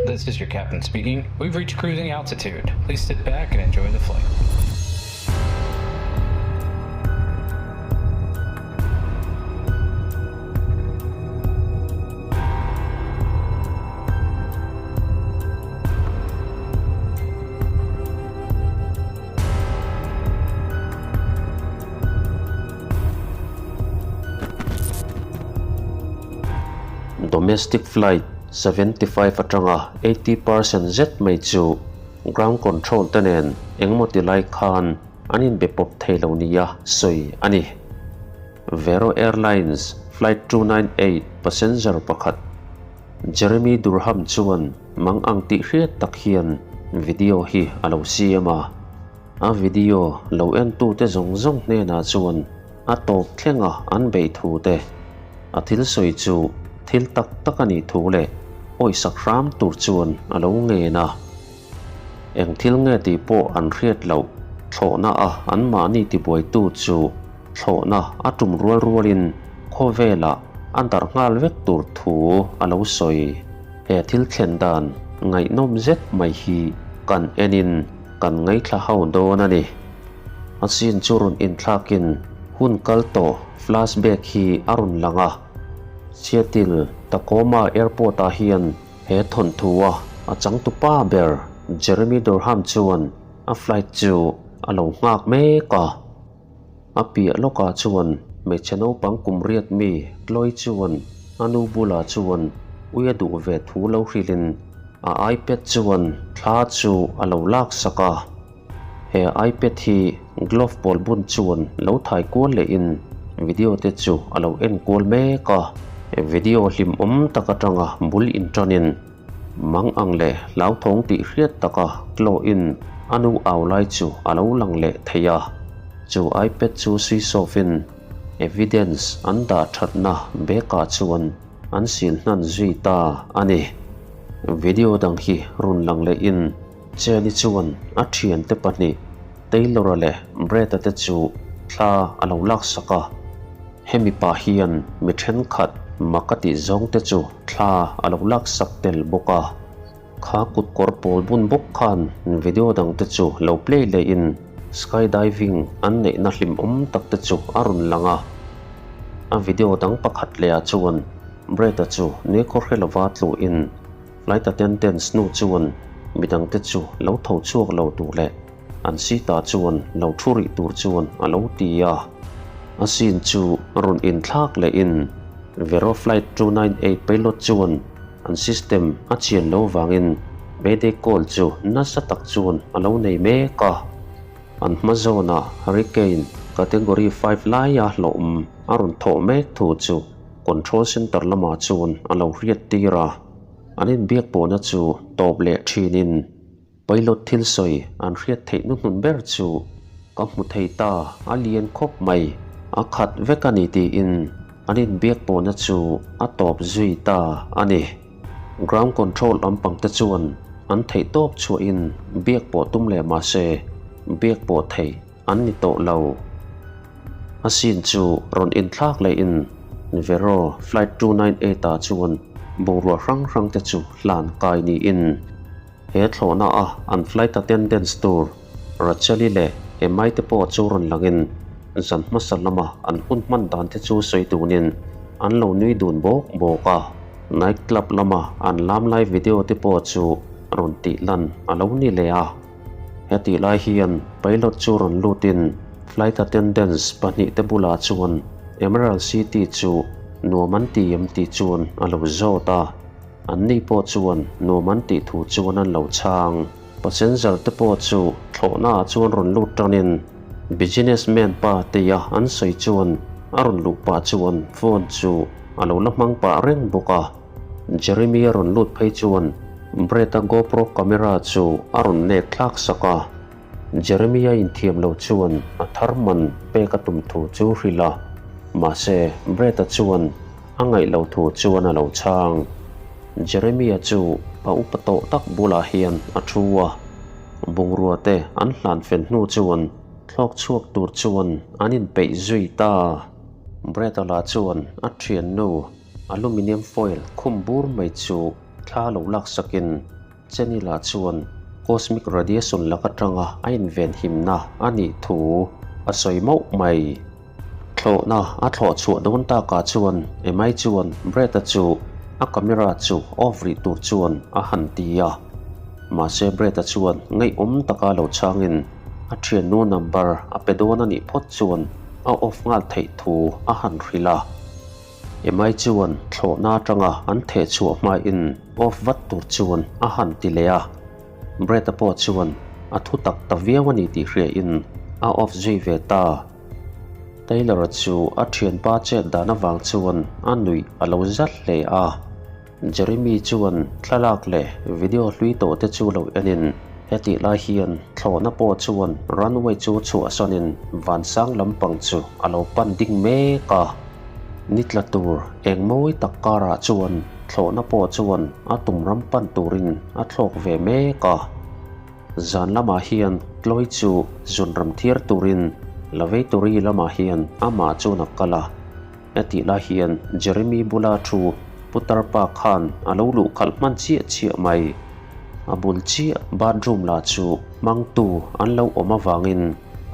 This is your captain speaking. We've reached cruising altitude. Please sit back and enjoy the flight. Domestic flight 75 atanga 80% zet mai chu ground control te nen engemaw ti lai khan an inbe pawp thei lo nia sawi a ni. Vero Airlines flight 298 passenger pakhat Jeremy Durham chuan mang ang tih hriat tak hian video hi a lo siam a. A video lo entute zawng zawng hnenah chuan a tawp thlenga an beih thu te, a thil sawi chu thil tak tak a nih thu leh awihsak hram tur chuan a lo ngen a. Eng thil nge tih pawh an hriat loh thlawhna a anmahni tibuaitu chu thlawhna a tum rual rualin khawvelah a darh nghal vek tur thu a lo sawi. He thil thlen dan ngaihnawm zet mai hi kan enin kan ngaithla ho dawn a ni. A scene chu rawn inthlakin hun kal tawh flashback hi a rawn lang a. Seattle Tacoma Airport ah hian he thawnthu-a a changtupa ber Jeremy Durham chuan a flight chu a lo nghak mek a. A piah lawkah chuan hmeichhe naupang kum riat mi Chloe chuan a nu bulah chuan ui a duh ve thu lo hrilhin a iPad chuan thla chu a lo laksak a. He iPad hi glove pawl bun chuan lo thai kual lehin video te chu a lo en kual mek a. Video hlimawm tak atanga bul inṭanin mang ang leh hlauthawng tih hriat taka Chloe-in a nu au lai chu a lo lang leh thei a. Chu iPad chu suisawfin evidence an dah thatna bag-ah chuan an sil hnan zui ta a ni. Video dang hi rawn lang lehin Jenny chuan a thiante pahnih Taylor-a leh Brett-a te chu thla a lo laksak a. Hemi pah hian mi thenkhat mak a tih zawng te chu thla a lo laksak tel bawk a. Kha kut kawr pawl bun bawk khan video dang te chu lo play lehin skydiving an neihna hlimawm tak te chu a rawn lang a. A video dang pakhat lehah chuan Brett-a chu nikhaw hre lova tluhin Flight attendants nu chuan midangte chu lo tho chhuak lo tur leh an seat ah chuan lo thu rih tur chuan a lo ti a. A scene chu rawn inthlak lehin Vero Flight 298 pilot chuan an system a chian lo vangin Mayday call chu nasa tak chuan a lo nei mek a. An hma zawnah Hurricane Category 5 laia hlawhawm a rawn thawh mek thu chu Control Center lamah chuan a lo hriat tir a, an inbiak pawhna chu tawp leh thinin pilot thil sawi an hriat theih hnuhnun ber chu ka hmu thei ta, a lian khawp mai, a khat vek a ni tiin an inbiak pawhna chu a tawp zui ta a ni. Ground control lampang te chuan an theih tawp chhuahin biak pawh tum leh mahse biak pawh theih an ni tawh lo. A scene chu rawn inthlak lehin Vero flight 298 ah chuan bungrua hrang hrang te chu hlan kai niin he thlawhna a an flight attendants tur Rachel-i leh Emma-i te pawh chu rawn langin zan hmasa lama an hun hman dan te chu sawi dunin an lo nui dun bawk bawk a. Night club lama an lam lai video te pawh chu rawn tih lan a lo ni leh a. Hetih lai hian pilot chu rawn lutin flight attendants pahnihte bulah chuan Emerald City chu nuam an ti em tih chuan a lo zawt a, anni pawh chuan nuam an tih thu chuan an lo chhang. Passenger te pawh chu thlawhnaah chuan rawn lut tanin businessman pa tia an sawi chuan a rawn luh pah chuan phone chu a lo la hmang pah reng bawk a. Jeremy a rawn lut phei chuan Brett-a GoPro camera chu a rawn nek thlak sak a. Jeremy-a inthiam lo chuan a thar man pek a tum thu chu hrilh a, mahse Brett-a chuan a ngaih lo thu chuan a lo chhang. Jeremy-a chu a upa tawh tak bulah hian a thu a, bungrua te an hlan fel hnu chuan thlawk chhuak tur chuan an inpeih zui ta. Brett-a lah chuan a thiannu Aluminium foil khum bur mai chu thla lo laksakin Jenny lah chuan cosmic radiation lak atanga a invenhimna a nih thu a sawi mauh mai. Thlawhna a thlawh chhuah dawn takah chuan Emai chuan Brett-a chu a camera chu off rih tur chuan a han ti a. Mahse Brett-a chuan ngaihawm taka lo chhangin a thiannu number a pe dawn a nih phawt chuan a off nghal theih thu a han hrilh a. Emai chuan thlawhna atanga an theh chhuah hmain off vat tur chuan a han ti leh a. Brett-a pawh chuan a thu tak ta viau a ni tih hriain a off zui ve ta. Taylor-a chu a thianpa chet dan avang chuan a nuih a lo zat hle a. Jeremy chuan thlalak leh video hlui tawh te chu lo enin hetih lai hian thlawhna pawh chuan runway chu chhuahsanin vansang lampang chu a lo pan ding mek a. Ni tla tur eng mawi tak karah chuan thlawhna pawh chuan a tum ram pan turin a thlawk ve mek a. Zan lamah hian Chloe chu zun ram thiar turin lavatory lamah hian amah chuan a kal a. Hetih lai hian Jeremy bula thu putar pa khan a lo luh khalh hman chiah chiah mai. A bul chiah bathroom lah chu hmangtu an lo awm avangin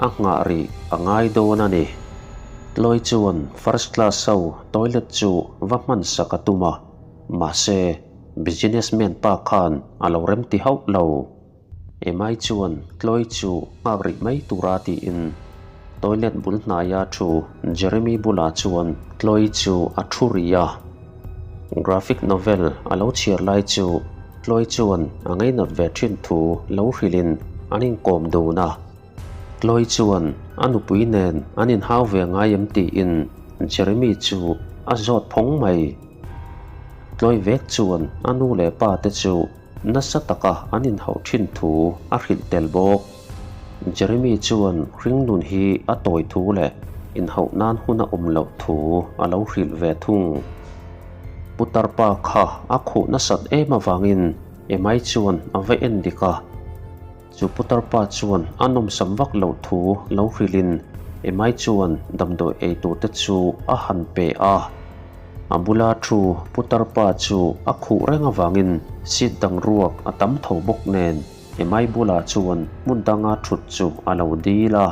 a nghah rih a ngai dawn a ni. Chloe chuan first class ho toilet chu va hman sak a tum a, mahse businessman pa khan a lo remti hauh lo. Emai chuan Chloe chu nghak rih mai tura tiin toilet bul hnaia thu Jeremy bulah chuan Chloe chu a thu rih a. Graphic novel a lo chhiar lai chu Chloe chuan a ngainat ve thin thu lo hrilhin an inkawm dun a. Chloe chuan a nupui nen an inhau ve ngai em tiin Jeremy chu a zawt phawng mai. Chloe vek chuan a nu leh pa te chu nasa taka an inhauh thin thu a hrilh tel bawk. Jeremy chuan hringnun hi a tawi thu leh inhauh nan hun a awm loh thu a lo hrilh ve thung. Putar pa kha a khuh nasat em avangin Emai chuan a va en dik a. Chu putar pa chuan a nawmsam vak loh thu lo hrilhin Emai chuan damdawi ei tur te chu a han pe a. A bula thu putar pa chu a khuh reng avangin seat dang ruak a tam tho bawk nen Emai bulah chuan hmun danga thut chu a lo dil a.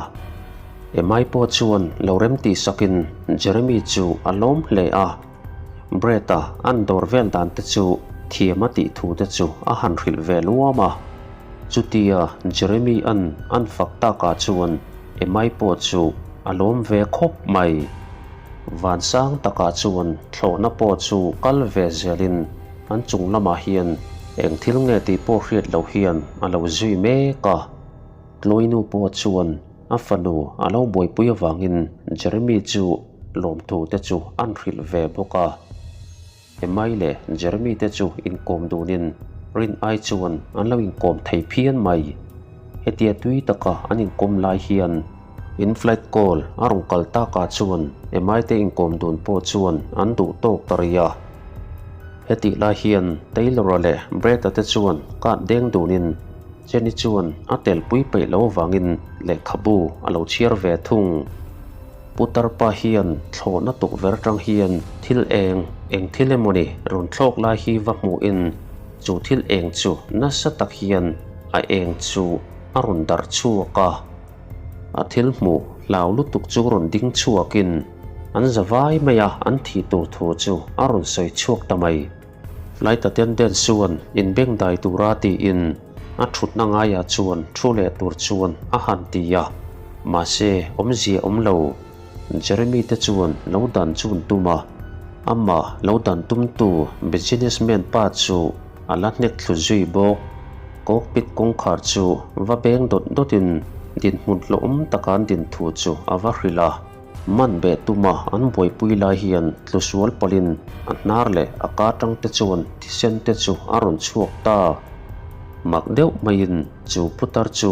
Emai pawh chuan lo remtih sakin Jeremy chu a lawm hle a. Brett-a an dawr vel dan te chu thiam a tih thu te chu a han hrilh ve luam a. Chutia Jeremy-a'n an fak takah chuan Emai pawh chu a lawm ve khawp mai. Vansang takah chuan thlawhna pawh chu kal ve zelin an chung lamah hian eng thil nge tih pawh hriat loh hian a lo zui mek a. Chloe-nu pawh chuan a fanu a lo buaipui avangin Jeremy chu lawmthu te chu an hrilh ve bawk a. Emai leh Jeremy te chu inkawm dunin rin ai chuan an lo inkawm thei phian mai. Hetia tui taka an inkawm lai hian in flight call a rawn kal takah chuan Emai te inkawm dun pawh chuan an duh tawk ta rih a. Hetih lai hian Taylor-a leh Brett-a te chuan card deng dunin Jenny chuan a telpui peih lo avangin lehkhabu a lo chhiar ve thung. Putar pa hian thlawhna tukverh atang hian thil eng eng thil emawni rawn thlawk lai hi va hmuhin chu thil eng chu nasa tak hian a eng chu a rawn darh chhuak a. A thil hmuh hlau lutuk chu rawn ding chhuakin an za vai mai a, an thih tur thu chu a rawn sawi chhuak ta mai. Flight attendant chuan inbeng dai tura tiin a thutna ngaiah chuan thu leh tur chuan a han ti a, mahse awmzia awm lo. Jeremy te chuan lo dan chu an tum a, amah lo dan tumtu businessman pa chu a la hnek thlu zui bawk. Cockpit kawngkhar chu va beng dawt dawtin dinhmun hlawhawm taka an din thu chu a va hrilh a. Man beh tuma an buaipui lai hian tlusual pawlhin a hnar leh a ka tang te chuan thisen te chu a rawn chhuak ta. Mak deuh maiin chu putar chu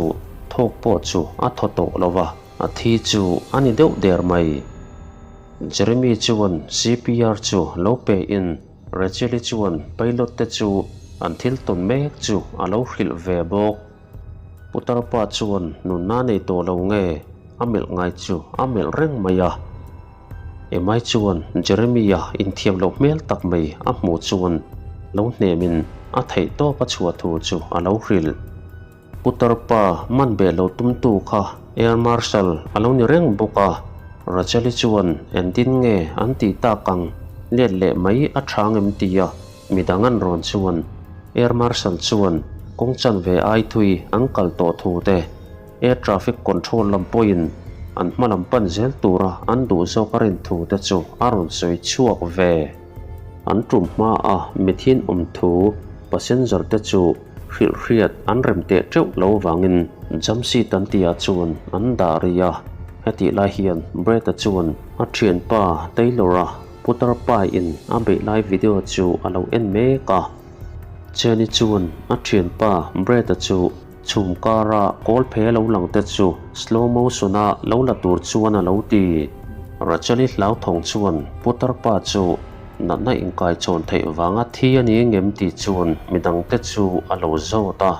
thawk pawh chu a thaw tawh lo va, a thi chu a ni deuh der mai. Jeremy chuan CPR chu lo pe in Rachel-i chuan pilot te chu an thil tawn mek chu a lo hrilh ve bawk. Putar pa chuan nunna nei tawh lo nge a melh ngai chu a melh reng mai a. Emai chuan Jeremy-a inthiam loh hmel tak mai a hmuh chuan lo hnemin a theihtawp a chhuah thu chu a lo hrilh. Putar pa man beh lo tumtu kha Air Marshal a lo ni reng bawk a, Rachel-i chuan engtin nge an tih tak ang let leh mai a tha ngem tia midang an rawn chuan Air Marshal chuan kawng chanve ai thui an kal tawh thu te Air Traffic Control lam pawhin an hma lam pan zel tura an duh zawk a rin thu te chu a rawn sawi chhuak ve. An tum hma a mithin awm thu passenger te chu hrilh hriat an rem teh teuh lo vangin jump seat an tihah chuan an dah rih a. Hetih lai hian Brett-a chuan a thianpa Taylor-a putar pa in a beih lai video chu a lo en mek a. Jenny chuan a thianpa Brett-a chu Chhum kara kawl phe lo lang te chu slow motion a lo la tur chuan a lo ti. Rachel-i hlauthawng chuan Putar pa chu natna inkai chawn theih vanga thi a ni ngem tih chuan midang te chu a lo zawt a.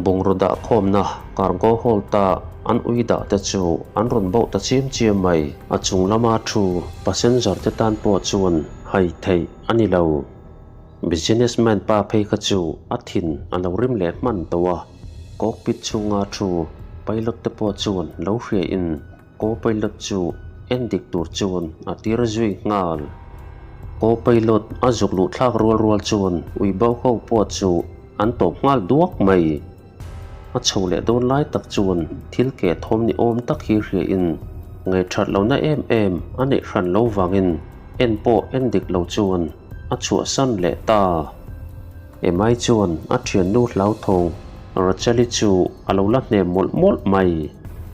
Bungraw dah khawmna cargo hold a an ui dah te chu an rawn bauh ta chiam chiam mai. A chung lama thu passenger te tan pawh chuan hai theih a ni lo. Businessman pa phei kha chu a thin a lo rim leh hman tawh a, cockpit chhunga thu pilot te pawh chuan lo hria in co-pilot chu en dik tur chuan a tir zui nghal. Co-pilot a zuk luh thlak rual rual chuan ui bo ho pawh chu an tawp nghal duak mai. A chho leh dawn lai tak chuan thil keh thawm ni awm tak hi hria in ngaihthat lohna em em a neih hran lo vangin en pawh en dik lo chuan a chhuahsan leh ta. Emai chuan a thiannu hlauthawng Rachel-i chu a lo la hnem mawlh mawlh mai.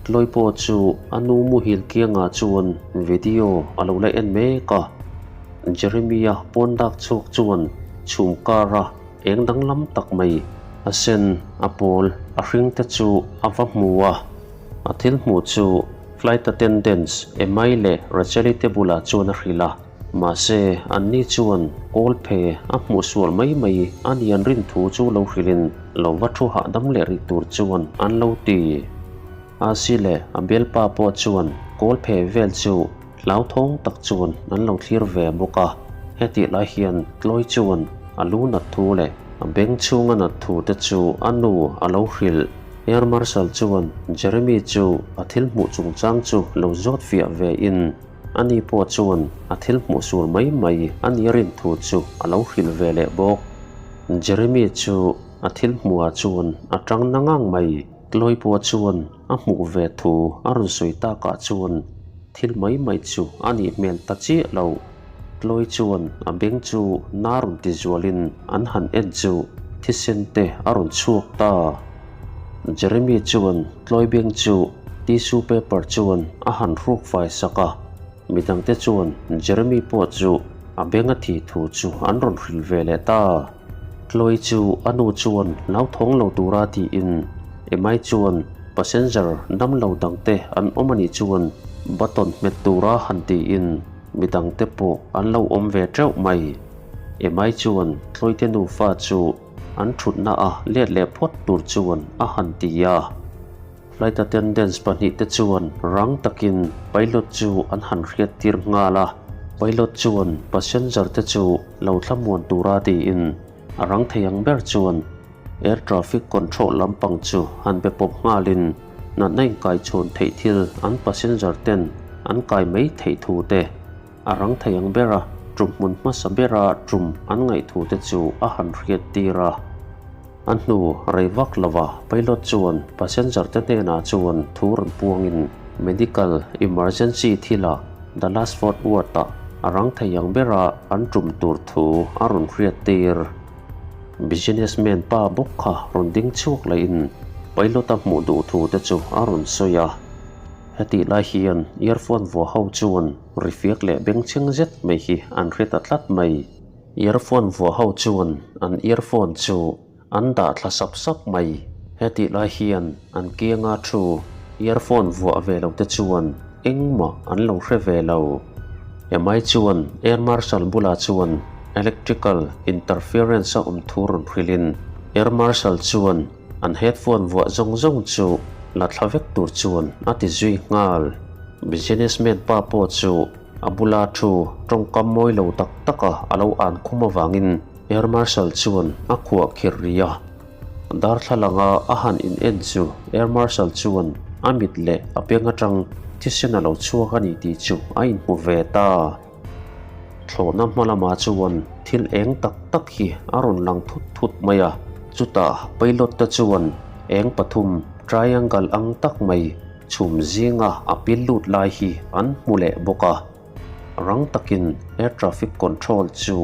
Chloe pawh chu a nu muhil kiangah chuan video a lo la en mek a. Jeremy-a pawn dak chhuak chuan chhum kara Eng danglam tak mai, a sen, a pawl, a hring te chu a va hmu a. A thil hmuh chu flight attendants Emma-i leh Rachel-i te bulah chuan a hrilh a. Mahse, anni chuan kawl phe a hmuh sual mai mai a ni an rin thu chu lo hrilhin lo va thu hahdam leh rih tur chuan an lo ti. Asi leh a bialpa pawh chuan kawl phe vel chu Hlauthawng tak chuan an lo thlir ve bawk a, hetih lai hian Chloe chuan a lu nat thu leh a beng chhunga nat thu te chu a nu a lo hrilh. Air Marshal chuan Jeremy chu a thil hmuh chungchang chu lo zawt fiah ve in ani pawh chuan a thil hmuh sur mai mai a nia rin thu chu a lo hrilh ve leh bawk. Jeremy chu a thil hmuhah chuan a tang na ngang mai. Chloe pawh chuan a hmuh ve thu a rawn sawi takah chuan Thil mai mai chu a nih hmel ta chiah lo. Chloe chuan a beng chu na rawn ti zualin an han en chu thisen te a rawn chhuak ta. Jeremy chuan Chloe beng chu tissue paper chuan a han hruk fai sak a, midangte chuan Jeremy pawh chu a beng a thi thu chu an rawn hrilh ve leh ta. Chloe chu a nu chuan hlauthawng lo tura tiin Emai chuan passenger damlo dangte an awm a nih chuan button hmet tura han tiin midangte pawh an lo awm ve teuh mai. Emai chuan Chloe te nufa chu an thutna a let leh phawt tur chuan a han ti a. Flight attendants pahnihte chuan rang takin pilot chu an han hriat tir nghal a, pilot chuan passenger te chu lo thlamuan tura tiin a rang thei ang ber chuan air traffic control lampang chu han be pawp nghalin natna inkaichhawn theih thil an passenger ten an kai mai theih thu te a rang thei ang bera tum hmun hmasa bera tum an ngaih thu te chu a han hriat tir a. A hnu rei vak lova pilot chuan passenger te hnenah chuan thu rawn puangin medical emergency thilah Dallas Fort Worth-ah a rang thei ang bera an tum tur thu a rawn hriat tir. Businessman pa bawk kha rawn ding chhuak lehin pilot a hmuh duh thu te chu a rawn sawi a. Hetih lai hian earphone vuah ho chuan ri fiak leh bengchheng zet mai hi an hre ta tlat mai. Earphone vuah ho chuan an earphone chu an dah thla sap sap mai. Hetih lai hian an kianga thu earphone vuah ve lo te chuan engmah an lo hre ve lo. Emai chuan Air Marshal bulah chuan electrical interference a awm thu rawn hrilhin Air Marshal chuan an headphone vuah zawng zawng chu la thla vek tur chuan a ti zui nghal. Businessman pa pawh chu A bula thu tawngkam mawi lo tak taka a lo an khum avangin Air Marshal chuan a khuah khirh rih a. Darthlalanga a han in en chu Air Marshal chuan a mit leh a beng atang thisen a lo chhuak a ni tih chu a inhmu ve ta. Thlawhna hma lamah chuan thil eng tak tak hi a rawn lang thut thut mai a, chutah pilot te chuan eng pathum triangle ang tak mai chhum zinga a pil lut lai hi an hmu leh bawk a. Rang takin air traffic control chu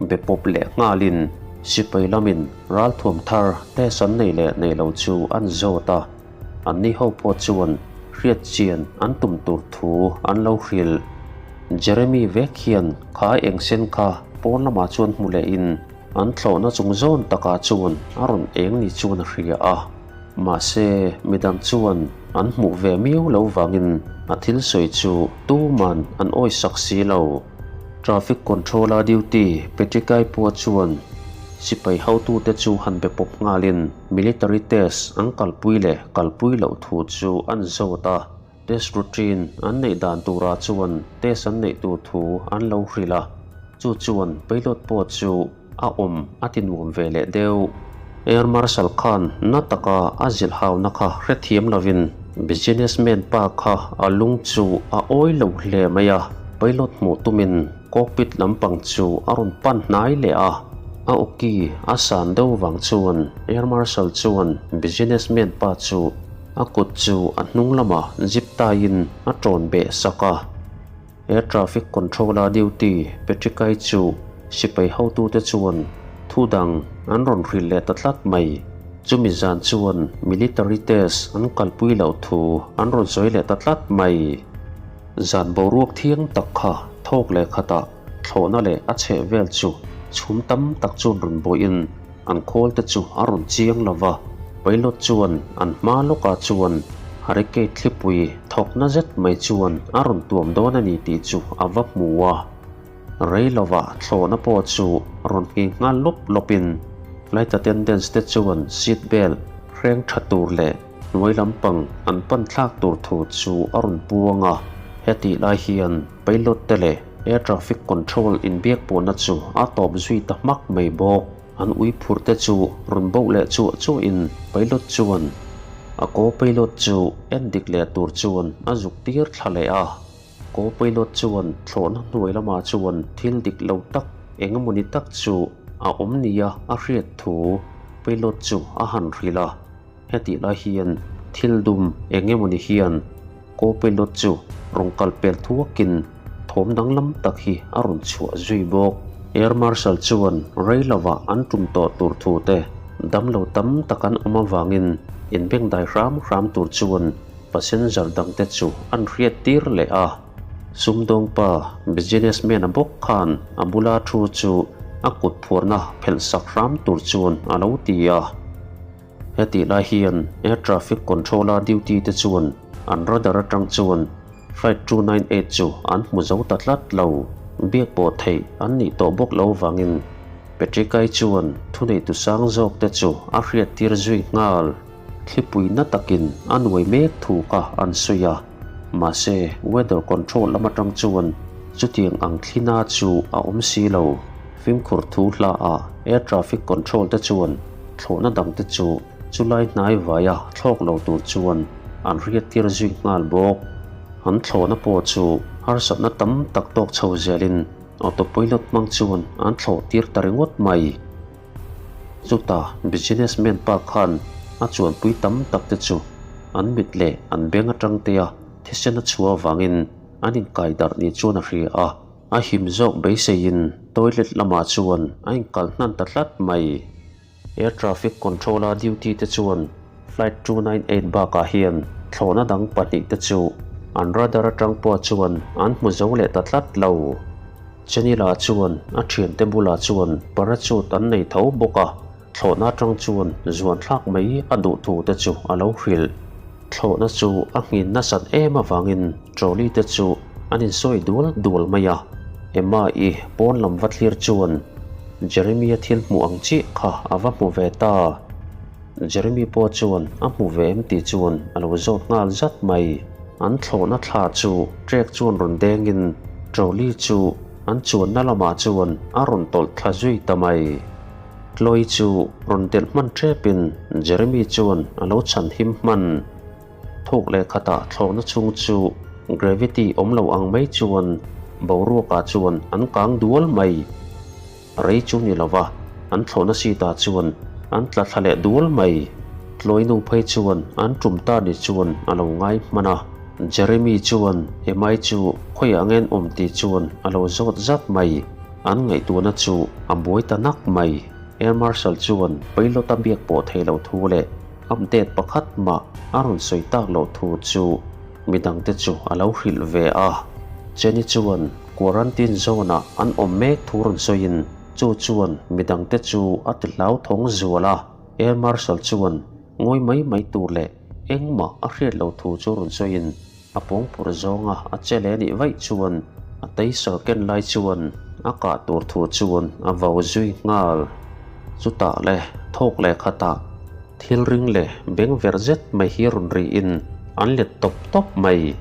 be pawp leh nghalin sipai lamin ralthuam thar test an nei leh nei lo chu an zawt a, anni ho pawh chuan hriat chian an tum tur thu an lo hrilh. Jeremy vek hian kha eng sen kha pawn lamah chuan hmu lehin an thlawhna chung zawn takah chuan a rawn eng ni chuan a hria a. Mahse midang chuan an hmuh ve miau lo vangin a thil sawi chu tuman an awisak si lo. Traffic control-a duty Patrick-i pawh chuan sipai hotute chu han be pawp nghalin military test an kalpui leh kalpui loh thu chu an zawt a. Test routine an neih dan turah chuan test an neih tur thu an lo hrilh a, chu chuan pilot pawh chu a awm a ti nuam ve leh deuh. Air Marshal khan na taka a zilh hauna kha hrethiam lovin businessman pa kha a lung chu a awi lo hle mai a, pilot hmuh tumin cockpit lampang chu a rawn pan hnai leh a, a awki a san deuh vang chuan Air Marshal chuan businessman pa chu A kut chu a hnung lamah zip taiin a ṭawn beh sak a. Air traffic control-a duty Patrick-i chu sipai hotute chuan thu dang an rawn hrilh leh ta tlat mai. Chumi zan chuan military test an kalpui loh thu an rawn sawi leh ta tlat mai. Zan boruak thiang tak kha thawk leh khatah thlawhna leh a chheh vel chu chhum tam tak chuan rawn bawihin An khawl te chu a rawn chiang lo va, pilot chuan an hma lawkah chuan hurricane thlipui thawkna zet mai chuan a rawn tuam dawn a ni tih chu a va hmu a. Rei lovah thlawhna pawh chu rawn nghing nghal lawp lawpin flight attendants te chuan seat belt hreng tha tur leh hnuai lampang an pan thlak tur thu chu a rawn puang a. Hetih lai hian pilot te leh Air traffic control inbiak pawhna chu a tawp zui ta hmak mai bawk. An ui phurh te chu rawn boh leh chuah chuahin pilot chuan a co-pilot chu en dik leh tur chuan a zuk tir thla leh a. Co-pilot chuan thlawhna hnuai lamah chuan thil dik lo tak eng emawni tak chu a awm nia a hriat thu pilot chu a han hrilh a. Hetih lai hian thil dum eng emawni hian co-pilot chu rawn kal pel thuakin thawm danglam tak hi a rawn chhuah zui bawk. Air Marshal chuan rei lovah an tum tawh tur thu te damlo tam tak an awm avangin inbengdai hram hram tur chuan passenger dangte chu an hriat tir leh a. Sumdawngpa businessman a bawk khan a bula thu chu a kut phuarna phelh sak hram tur chuan a lo ti a. Hetih lai hian Air Traffic Control-a duty te chuan an radar atang chuan Flight 298 chu an hmu zo ta tlat lo. Biak pawh theih an nih tawh bawk lo vangin Patrick-i chuan thuneitu sang zawk te chu a hriattir zui nghal. Thlipui na takin a nuai mek thu kha an sawi a, mahse weather control lam atang chuan chutiang ang thlina chu a awm si lo. Fimkhur thu hla ah air traffic control te chuan thlawhna dang te chu chulai hnai vaia thlawk lo tur chuan an hriattir zui nghal bawk. An thlawhna pawh chu harsatna tam tak tawk chho zelin autopilot hmang chuan an thlawh tir ta ringawt mai. Chutah businessman pa khan a chuanpui tam tak te chu an mit leh an beng atang tea thisen a chhuah avangin an inkai darh ni chuan a hria a. A him zawk beiseiin toilet lamah chuan a inkal hnan ta tlat mai. Air traffic control-a duty te chuan flight 298 bakah hian thlawhna dang pahnihte chu an radar atang pawh chuan an hmu zo leh ta tlat lo. Chanila chuan a thiante bulah chuan parachute an nei tho bawk a, thlawhna atang chuan zuan thlak mai a duh thu te chu a lo hrilh. Thlawhna chu a nghin nasat em avangin trolley te chu an insawi dual dual mai a, Emma-i pawn lam va thlir chuan Jeremy-a thil hmuh ang chiah kha a va hmu ve ta. Jeremy pawh chuan a hmu ve em tih chuan a lo zawt nghal zat mai. An thlawhna thla chu trek chuan rawn dengin trolley chu an chuanna lamah chuan a rawn tawlh thla zui ta mai. Chloe chu rawn delh hman ṭepin Jeremy chuan a lo chhan him hman. Thawk leh khatah thlawhna chhung chu gravity awm lo ang mai chuan boruakah chuan an kang dual mai. Rei chu ni lova, an thlawhna seat ah chuan an tla thla leh dual mai. Chloe nu phei chuan an tum ta ni chuan a lo ngai hman a. Jeremy chuan Emma-i chu khawiah nge an awm tih chuan a lo zawt zat mai. An ngaihtuahna chu a buai ta nak mai. Air Marshal chuan pilot a biak pawh thei lo thu leh update pakhat mah a rawn sawi tak loh thu chu midangte chu a lo hrilh ve a. Jenny chuan quarantine zone-ah an awm mek thu rawn sawiin chu chuan midangte chu a ti hlauthawng zual a. Air Marshal chuan ngawi mai mai tur leh engmah a hriat loh thu chu rawn sawiin A pawngpur zawnga a che leh nih vaih chuan a taser ken lai chuan a kah tur thu chuan a vau zui nghal. Chutah le thawk leh khatah thil ring leh beng verh zet mai hi rawn rihin an let tawp tawp mai.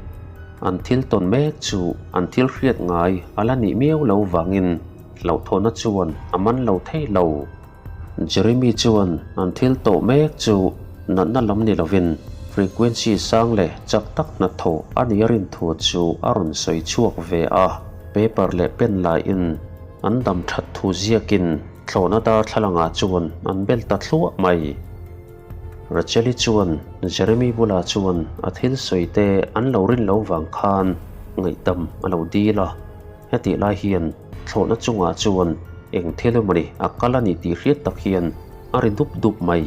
An thil tawn mek chu an thil hriat ngai a la nih miau lo vangin hlauhthawhna chuan a man lo thei lo. Jeremy chuan an thil tawh mek chu natna lam ni lovin frequency sang leh chak tak hnathawh a nih a rin thu chu a rawn sawi chhuak ve a. Paper leh pen laiin an dam that thu ziakin thlawhna darthlalangah chuan an bel ta thluah mai. Rachel-i chuan Jeremy bulah chuan a thil sawi te an lo rin lo vang khan ngaihdam a lo dil a. Hetih lai hian thlawhna chungah chuan eng thil emawni a kal a ni tih hriat tak hian a ri dup dup mai.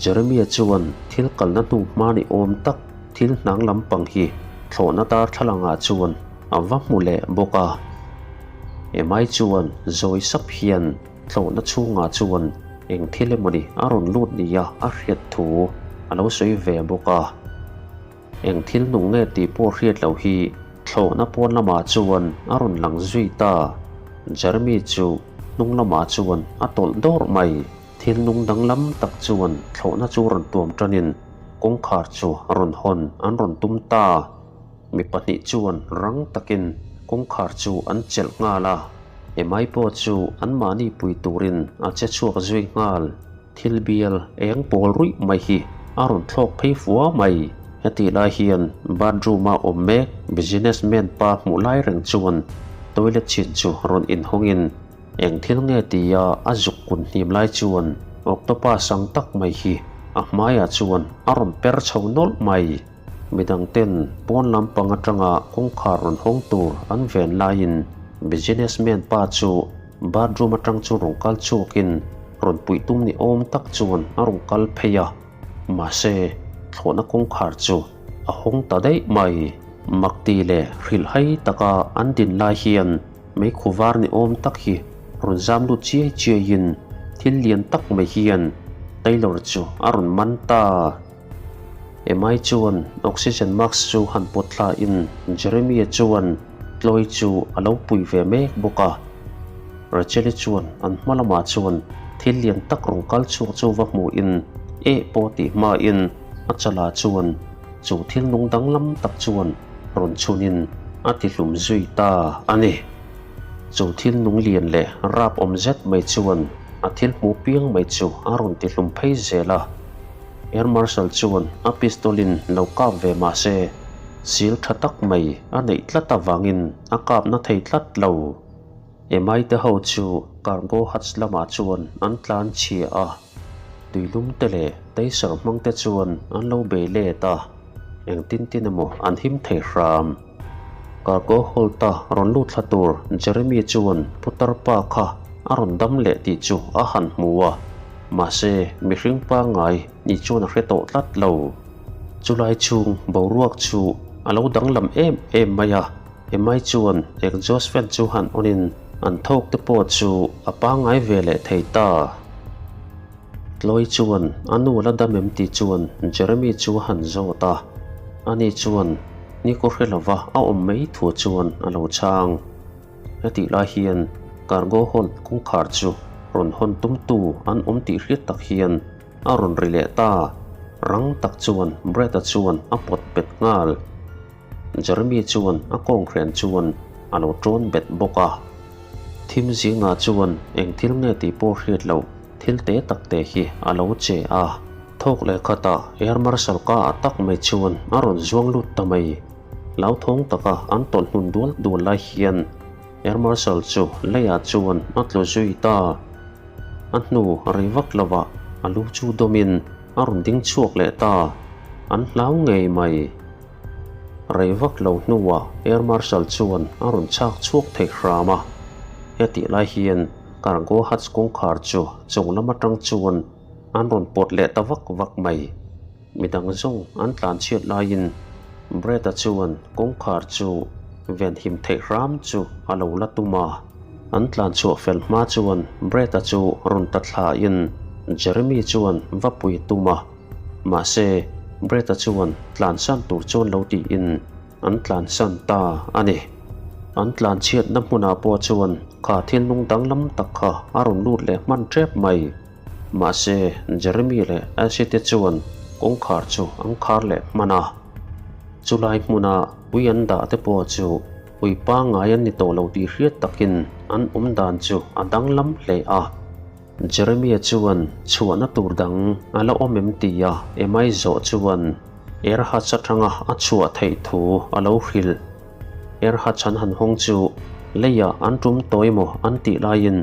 Jeremia chuan thil kalna hnu hma ni awm tak thil hnang lampang hi thlawhna darthlalangah chuan a va hmu leh bawk a. Emai chuan zawi sap hian thlawhna chhungah chuan eng thil emawni a rawn lut nia a hriat thu a lo sawi ve bawk a. Eng thil nung nge tih pawh hriat loh hi thlawhna pawn lamah chuan a rawn lang zui ta. Jeremy chu hnung lamah chuan a tawlh dawrh mai. Thil nung danglam tak chuan thlawhna chu rawn tuam tanin kawngkhar chu rawn hawn an rawn tum ta. Mi pahnih chuan rang takin kawngkhar chu an chelh nghal a. Emai pawh chu anmahni pui turin a che chhuak zui nghal. Thil bial eng pawl ruih mai hi a rawn thlawk phei fua mai. Hetih lai hian bathroom a awm mek businessman pa hmuh lai reng chuan toilet chhin chu rawn inhawngin eng thil nge tia a zuk kun hnim lai chuan octopus ang tak mai hi a hmaiah chuan a rawn per chho nawlh mai. Midang ten pawn lampang atanga kawngkhar rawn hawng tur an ven laiin businessman pa chu bathroom atang chu rawn kal chhuakin rawn puih tum ni awm tak chuan a rawn kal phei a, mahse thlawhna kawngkhar chu a hawng ta daih mai. Makti leh hrilhhai taka an din lai hian meikhu var ni awm tak hi rawn zam lut chiai chiaiin thil lian tak mai hian Taylor chu a rawn man ta. Emai chuan oxygen mask chu han pawt thla in Jeremy-a chuan Chloe chu a lo pui ve mek bawk a. Rachel-i chuan an hma lamah chuan thil lian tak rawn kal chhuak chu va hmu in eh pawh tih hma in a chalah chuan chu thil nung danglam tak chuan rawn chhun in a ti hlum zui ta a ni. Chu thil nung lian leh rap awm zet mai chuan a thil hmuh piang mai chu a rawn ti hlum phei zel a. Air Marshal chuan a pistol-in lo kap ve mah se, sil tha tak mai a neih tlat avangin a kap na thei tlat lo. Emai te ho chu cargo hatch lamah chuan an tlan chhia a, tuilum te leh taser hmang te chuan an lo bei let a, engtin tin emaw an him thei hram. Cargo hold-a rawn lut thla tur Jeremy chuan putar pa kha a rawn dam leh tih chu a han hmu a, mahse mihring pangngai ni chuan a hre tawh tlat lo. Chulai chhung boruak chu a lo danglam em em mai a, Emai chuan exhaust fan chu han on in an thawk te pawh chu a pangngai ve leh thei ta. Chloe chuan a nu la dam em tih chuan Jeremy chu a han zawt a, ani chuan ni kaw hre lova a awm mai thu chuan a lo chhang. Hetih lai hian cargo hold kawngkhar chu rawn hawn tumtu an awm tih hriat tak hian a rawn ri leh ta, rang tak chuan Brett-a chuan a pawt bet nghal. Jeremy chuan a kawnghren chuan a lo tawn bet bawk a. Thim zingah chuan eng thil nge tih pawh hriat loh thil te tak te hi a lo che a. Thawk leh khatah Air Marshal ka ah tak mai chuan a rawn zuang lut ta mai. Hlauthawng taka an tawlh hnun dual dual lai hian Air Marshal chu leiah chuan a tlu zui ta. A hnu rei vak lovah a lu chu dawmin a rawn ding chhuak leh ta. An hlau ngei mai. Rei vak lo hnuah Air Marshal chuan a rawn chhak chhuak thei hram a. Hetih lai hian cargo hatch kawngkhar chu chung lam atang chuan an rawn pawt leh ta vak vak mai. Midang zawng an tlan chhiat laiin Brett-a chuan kawngkhar chu venhim theih hram chu a lo la tum a. An tlan chhuah fel hma chuan Brett-a chu rawn ta thlain Jeremy chuan va pui tum a. Mahse, Brett-a chuan tlansan tur chuan lo tiin an tlansan ta a ni. An tlanchhiatna hmunah pawh chuan kha thil nung danglam tak kha a rawn lut leh hman tep mai. Mahse, Jeremy leh Ashley te chuan kawngkhar chu an khar leh hman a. Chulai hmuna ui an dah te pawh chu ui pangngai an ni tawh lo tih hriat takin an awm dan chu a danglam hle a. Jeremia chuan chhuahna tur dang a la awm em tia Emai zawh chuan Erhard atanga a chhuah theih thu a lo hrilh. Erhard an han hawng chu leiah an tum tawh emaw an tih laiin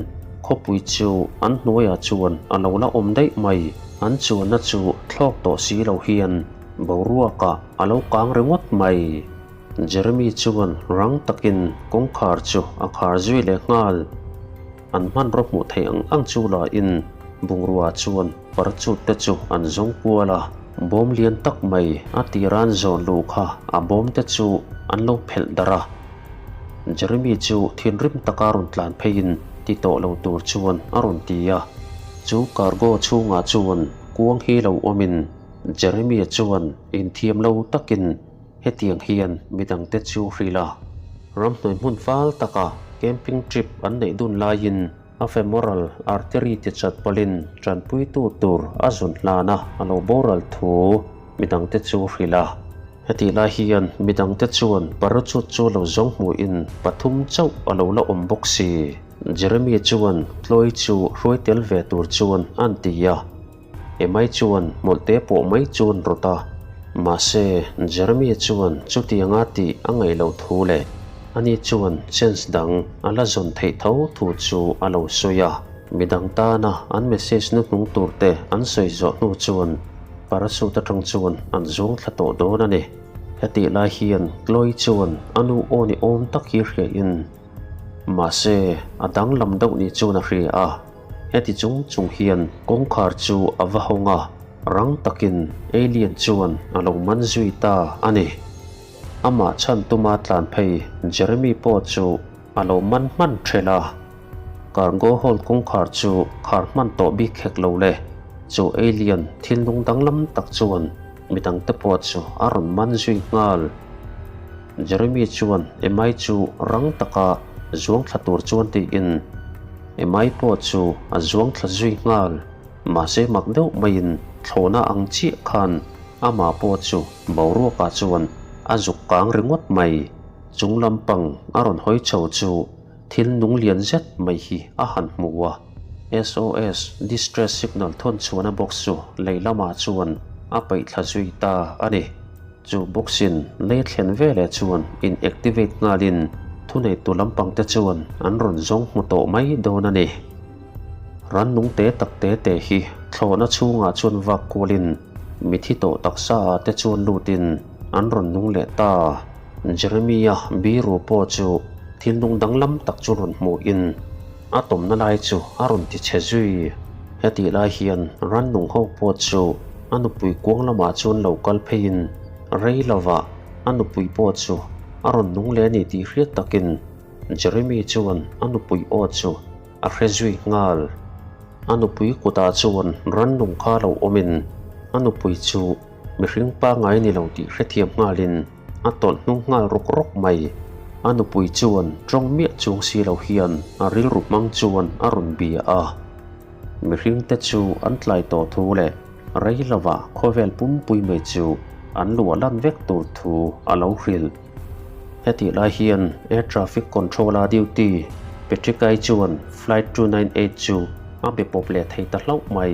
khawpui chu an hnuaiah chuan a lo la awm daih mai. An chuanna chu thlawk tawh si lo hian boruakah a lo kang ringawt mai. Jeremy chuan rang takin kawngkhar chu a khar zui leh nghal. An hmanraw hmuh theih ang ang chu lahin bungrua chuan parachute te chu an zawng kual a, bawm lian tak mai a tira an zawn luh kha a bawm te chu an lo phelh darh a. Jeremy chu thinrim taka rawn tlan pheiin ti tawh lo tur chuan a rawn ti a, chu cargo chhungah chuan kuang hi lo awmin Jeremy chuan inthiam lo takin Hetiang hian midangte chu hrilh a, ramhnuai hmun fal taka camping trip an neih dun laiin a femoral artery ti chat pawlhin tanpuitu tur a zun hlan a, a lo boral thu midangte chu hrilh a. Hetih lai hian midangte chuan parachute chu lo zawng hmuhin pathum chauh a lo la awm bawk si. Jeremy chuan Chloe chu hruai tel ve tur chuan a ti a. Emai chuan hmawlhte pawh mai chuan rawt a, mahse Jeremy chuan chutianga tih a ngaih loh thu leh ani chuan chance dang a la zawn theih tho thu chu a lo sawi a. Midang tana an message nu hnung tur te an sawi zawh hnu chuan parachute atang chuan an zuang thla tawh dawn a ni. Hetih lai hian Chloe chuan a nu aw ni awm tak hi hriain mahse a danglam deuh ni chuan a hria a. Heti chung chung hian kawngkhar chu a va hawng a, rang takin alien chuan a lo man zui ta a ni. Amah chhan tuma tlan phei Jeremy pawh chu a lo man hman thelh a. Cargo hold kawngkhar chu khar hman tawh bik hek lo le, chu alien thil nung danglam tak chuan midangte pawh chu a rawn man zui nghal. Jeremy chuan Emai chu rang taka zuang thla tur chuan tiin Emai pawh chu a zuang thla zui nghal. Mahse mak deuh maiin thlawhna ang chiah khan amah pawh chu boruakah chuan a zuk kang ringawt mai. Chung lampang a rawn hawi chho chu thil nung lian zet mai hi a han hmu a. SOS distress signal thawn chhuahna box chu lei lamah chuan a paih thla zui ta a ni. Chu box-in lei thlen veleh chuan in activate nghalin thuneitu lampangte chuan an rawn zawng hmu tawh mai dawn a ni. Rannung te tak te te hi thlawhna chhungah chuan vak kualin mithi tawh taksa ah te chuan lutin an rawn nung leh ta. Jeremy-a biru pawh chu thil nung danglam tak chu rawn hmuhin a tawmna lai chu a rawn ti chhe zui. Hetih lai hian rannung ho pawh chu a nupui kuang lamah chuan lo kal pheiin rei lovah a nupui pawh chu a rawn nung leh a ni tih hriat takin Jeremy chuan a nupui aw chu a hre zui nghal. A nupui kutah chuan rannung kha lo awmin a nupui chu mihring pangngai ni lo tih hrethiam nghalin a tawlh hnung nghal rawk rawk mai. A nupui chuan tawng miah chung si lo hian a rilru hmang chuan a rawn bia a. Mihringte chu an tlai tawh thu leh rei lovah khawvel pumpui mai chu an luah lan vek tur thu a lo hrilh. Hetih lai hian Air Traffic Control-a duty. Patrick-i chuan Flight 298 chu a be pawp leh thei ta hlauh mai.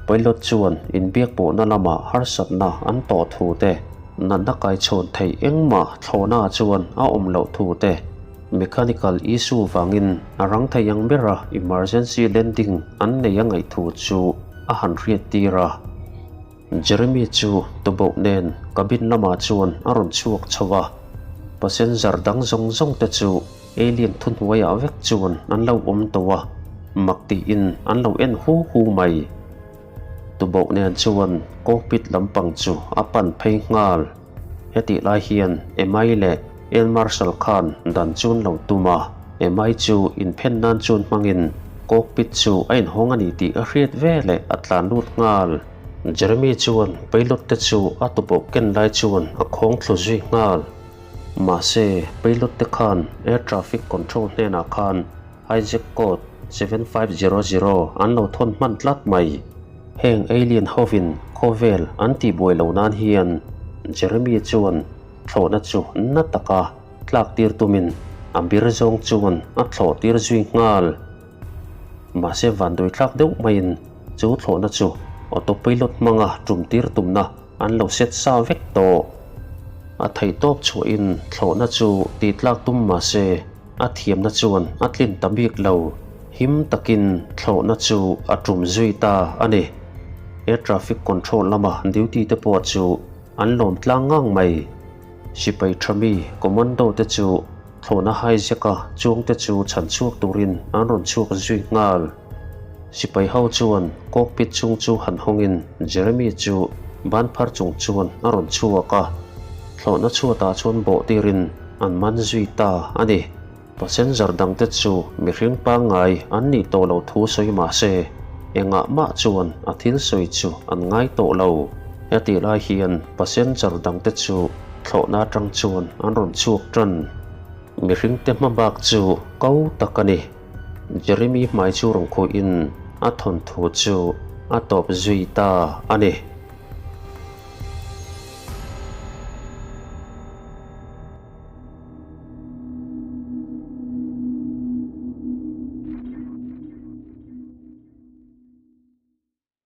Pilot chuan inbiak pawhna lama harsatna an tawh thu te, natna kaichhawn theih engmah thlawhna chuan a awm loh thu te, mechanical issue vangin a rang thei ang bera emergency landing an nei a ngaih thu chu a han hriat tir a. Jeremy chu tuboh nen cabin lamah chuan a rawn chhuak chho a, passenger dang zawng zawng te chu alien thuhnuaiah vek chuan an lo awm tawh a, mak tiin an lo en hu hu mai. Tuboh nen chuan cockpit lampang chu a pan phei nghal. Hetih lai hian Emai leh Air Marshal khan dan chu an lo tum a, Emai chu inphen nan chuan hmangin cockpit chu a inhawng a ni tih a hriat veleh a tlan lut nghal. Jeremy chuan pilot te chu a tuboh ken lai chuan a khawng thlu zui nghal. Mahse, pilot te khan air traffic control hnenah khan hijack code 7500 an lo thawn hman tlat mai. Heng alien hovin khawvel an tihbuai lo nan hian Jeremy chuan thlawhna chu na taka tlak tir tumin a bir zawng chuan a thlawh tir zui nghal. Mahse vanduai thlak deuh maiin chu thlawhna chu autopilot hmanga tum tir tumna an lo set sa vek tawh. A theihtawp chhuahin thlawhna chu tihtlak tum mahse A thiamna chuan a tlin ta bik lo, him takin thlawhna chu a tum zui ta a ni. Air traffic control lama duty te pawh chu an lawm tlang ngang mai. Sipai tha mi commando te chu thlawhna hijack a chuang te chu chhan chhuak turin an rawn chhuak zui nghal. Sipai ho chuan cockpit chung chu han hawngin Jeremy chu ban phar chung chuan a rawn chhuak a, thlawhna chhuatah chuan bawh tirin An man zui ta a ni. Passenger dangte chu mihring pangngai an nih tawh loh thu sawi mah se, engah mah chuan a thil sawi chu an ngai tawh lo. Hetih lai hian passenger dangte chu thlawhna atang chuan an rawn chhuak tan. Mihringte hma bak chu ko tak a ni. Jeremy hmai chu rawn khuhin a thawnthu chu a tawp zui ta a ni.